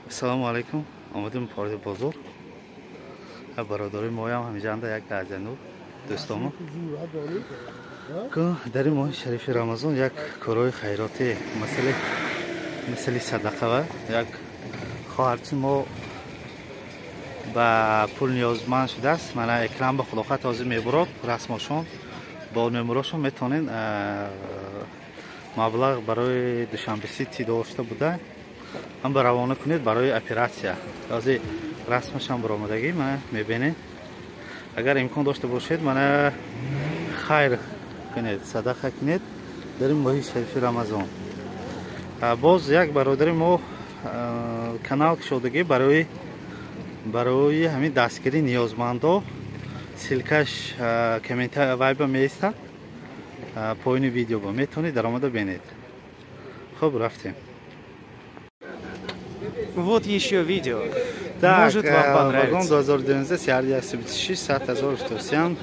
Ассалому алайкум. Омадем парди бозор. Бародари моям ҳамиҷанда як азанур дӯстомо. Дар ин моҳи шарифи Рамазон як корҳои хайроти масъали садақа ва як хоҳарчи мо ба пул ниёзманд шудааст. Мана экран ба худохат ҳозир мебурод расмошон бо номерошон метавонед маблағ барои Душанбе Сити дошта буда ҳам ба равона кунед барои оператсия. Ҳозир расмашам баромадагӣ мана мебинед. Агар имкон дошта бошед мана хайр кунед, садақа кунед дар ин моҳи шарифи Рамазон. Боз як бародари мо канал кушодагӣ барои ҳамин дастгирии ниёзмандо. Ссылкаш комментар вайба меистад поёни видео ба метавонед даромада бинед. Хуб, рафтем. Вот еще видео. Так, может, вам понравится. Вагон 2019 CRD 126 100 000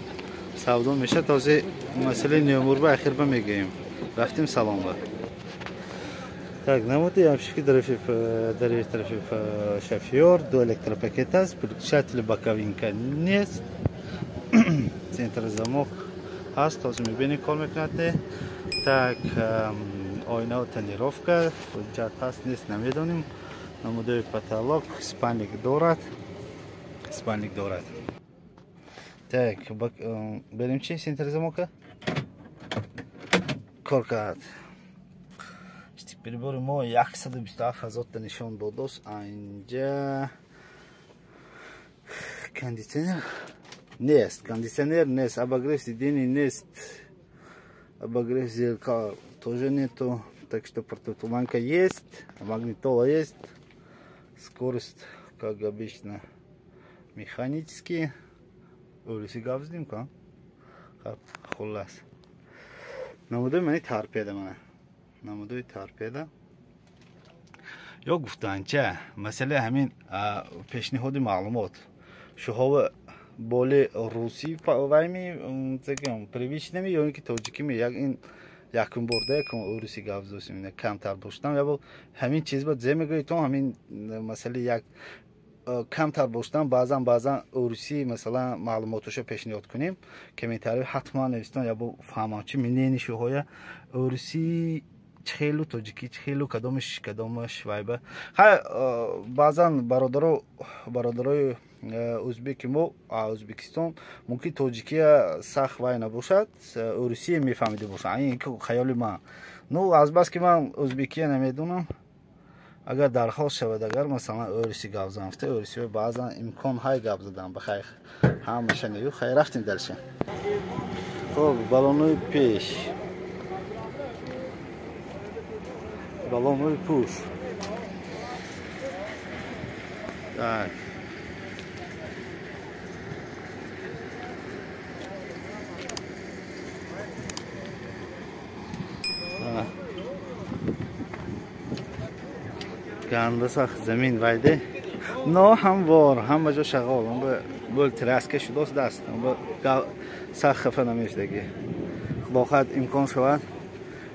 савдо мешавад. Ҳозир масъалаи номурба ахир ба мегӯем. Рафтем салон ба. Так, намуди обшивки дари тарафи шофёр, ду электропакет аст, переключатель боковинка нест, центр замок ҳаст, ҳозир мебинем кор мекунад. Так, оина тонировка, ҳуҷҷат ҳаст нест намедонем. Намудои потолок, спальник дорад. Спальник дорад. Так, берем чи центр замока? Кор кард. Прибори мо 127 ҳазорта нишон додост. Анҷа кондитсионер нест, кондитсионер нест, обогрев сидений нест, обогрев зеркал тоже нету, так что противотуманка есть, магнитола есть, скорость, как обычно, механический. Улиси гап ка? Хуллас. Намудои мани торпеда мана. Намудои торпеда. Ё гуфтанча, масъалаи ҳамин пешниҳоди маълумот. Шуҳова боли русӣ вайми привычными ё ин ки тоҷикими як ин якум борда якум урусӣ гап зосим камтар доштам. Я ҳамин чиз ба зе мегӯед то ҳамин масъалаи як камтар боштам баъзан урусӣ масалан маълумотошо пешниҳод кунем. Комментариҳо ҳатман навистон я бо фаҳмам чи мнени шуҳоя урусӣ чихелу тоҷикӣ чихелу кадомаш вайба. Хай баъзан бародарои узбеки мо Узбекистон мумкин тоҷикия сахт вай набошад, урусия мефаҳмида бошад. Ин хаёли ман. Ну азбаски ман узбекия намедонам, агар дархост шавад, агар масалан урусӣ гап занам, урусӣ баъзан имкон ҳай гап задан ба хайр ҳамаша нею. Хай рафтем дальше. Хоб, баллонои пеш, баллонои пуш. Так, ганда сахт замин вайде, но ҳамвор ҳама ҷо шағол бул траска шудост даст сахт хафа намешдаги. Худохоҳад имкон шавад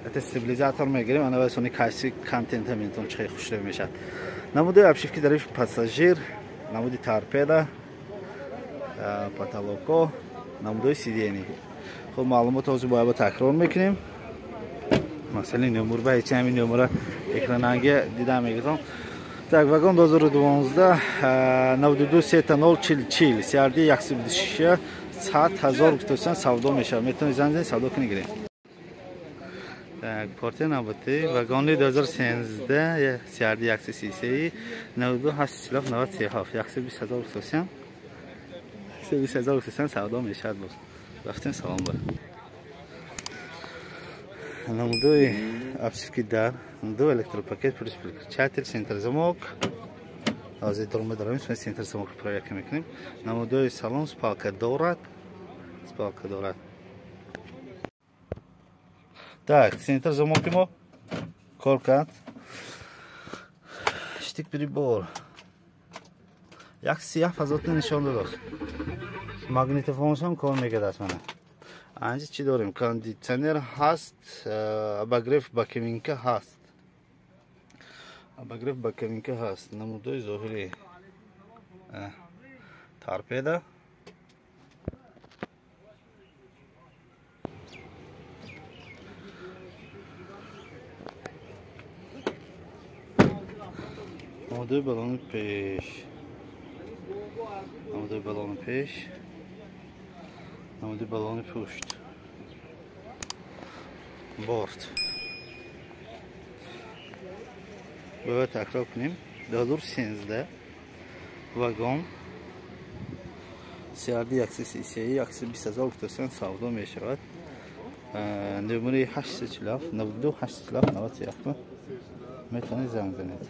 это стабилизатор мегирем, ана вай сони кайси контента метон чихе хушрӯ мешавад. Намуди обшивки дари пассажир, намуди торпеда, потолоко, намудои сидени. Хуб, маълумот ҳозир бояд такрор мекунем. Масъалаи номурба ҳечи ҳамин номура экрананги дида мегирам. Так, вагон 2012 92 сета 0 40 CRD 126 100 000 гуфтасан савдо мешавад. Метавонед занг занед, савдо кунед гиред. Так, партия навбати вагони 2013 CRD 133 92 8 97 120 000 гуфтасан 120 000 гуфтасан савдо мешавад боз. Рафтем салон ба. Намудои обшивки дар, ду электропакет плюс переключатель, центр замок. Ҳозир дорма дорем, центр замок проверка мекунем. Намудои салон спалка дорад, спалка дорад. Так, центр замоки мо кор кард. Штик прибор. 137 ҳазорта нишон додааст. Магнитофоншам кор мекард мана. Анҷа чӣ дорем? Кондитсионер ҳаст, обогрев боковинка ҳаст. Обогрев боковинка ҳаст. Намудои зоҳирӣ торпеда. Намудои балони пеш. Намудои балони пеш. Намудои балони пушт. Борт. Бояд такрор кунем. 2013 вагон CRD 133 120 000 савдо мешавад. Номери 847 92 847 91 метавонед занг занед.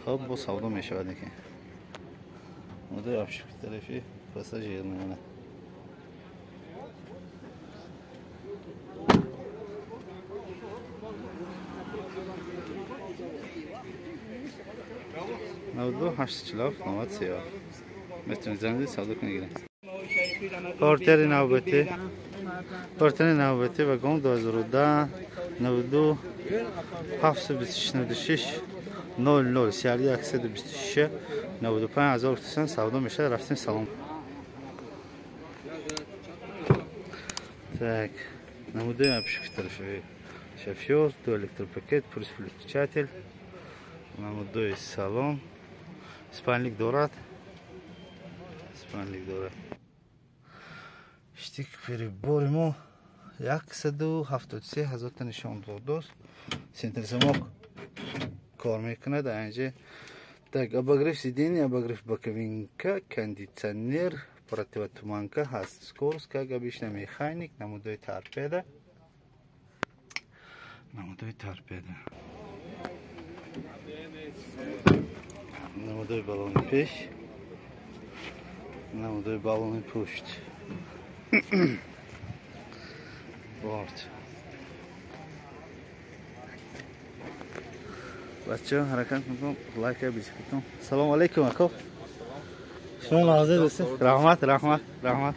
Хоб бо савдо мешавад неки. Модели обшивки тарафи пассажир мемонад. Навду 847 97 метавонед занг занед, савдо кунед гиред. Портери навбатӣ вагон 2010 92 726 96 00 CRD 126 95 000 савдо мешавад. Рафтем салом. Так, намудои обшивки тарафи шофёр, ду электропакет, плюс включатель. Намудои салон. Спальник дорад. Спальник дорад. Штик перебори мо 173 000 та нишон додост. Центрзамок кор мекунад. Анҷа так, обогрев сиденья, обогрев боковинка, кондиционер, противотуманка ҳаст. Скорость, как обычно, механик, намудои торпеда. Намудои торпеда. Намудои балони пеш. Намудои балони пушт. Борт. Бачаҳо ҳаракат мекунам, лайка бисикутум. Салом алейкум, ако. Шумо ҳозир ҳастед? Раҳмат, раҳмат, раҳмат.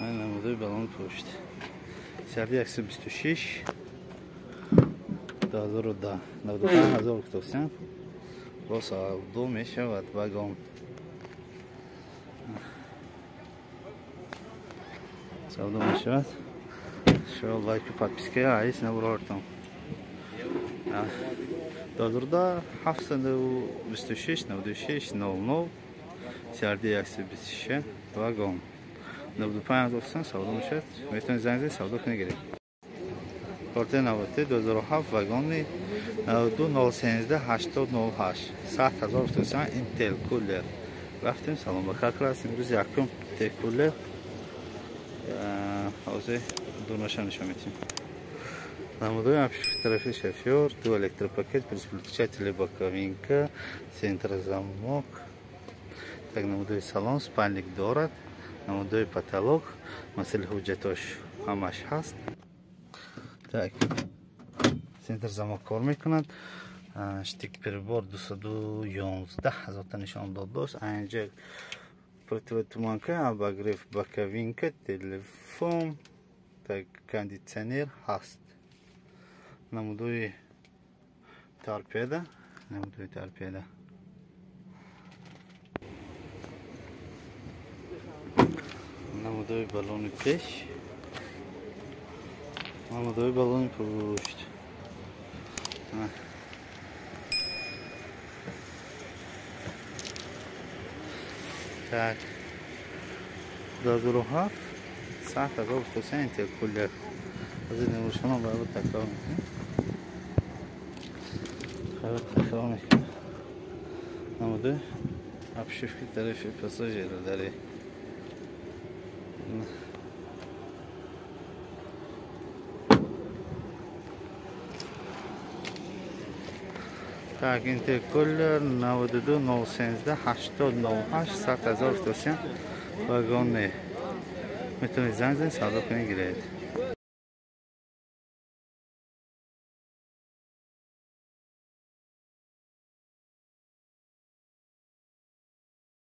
Намудои балони пушт. CRD 126 2010 95 000 бо савдо мешавад вагон. Савдо мешавад. Шо лайк и подписка айс набурортон. 2010 726 96 00 CRD 126 вагон. 95 000 савдо мешавад. Метавонед занг занед, савдо кунед гиред. Порте навбатӣ 2007 вагони 92 013 80 08 100 000 Intel кулер. Рафтем салом ба как раз имрӯз якум кулер. Ҳозир дунаша нишон медиҳем. Намудои обшивки тарафи шофёр, ду электропакет, плюс включатели боковинка, центрозамок. Так, намудои салон, спальник дорад, намудои потолок, масали ҳуҷҷатош ҳамаш ҳаст. Так, центр замок кор мекунад. Штик прибор 211 000 та нишон додост. Анҷа противотуманка, обогрев боковинка, телефон, так, кондиционер ҳаст. Намудои торпеда, намудои торпеда. Намудои балони пеш. Намудои балони пушт. Так, 2007 100 000 Intel кулер. Ҳозир намушонам бояд такрор мекунем. Бояд такрор мекунем. Намудои обшивки тарафи пассажира дари. Так, Intel кулер 92 013 80 08 100 000 вагони. Метавонед занг занед, савдо кунед гиред.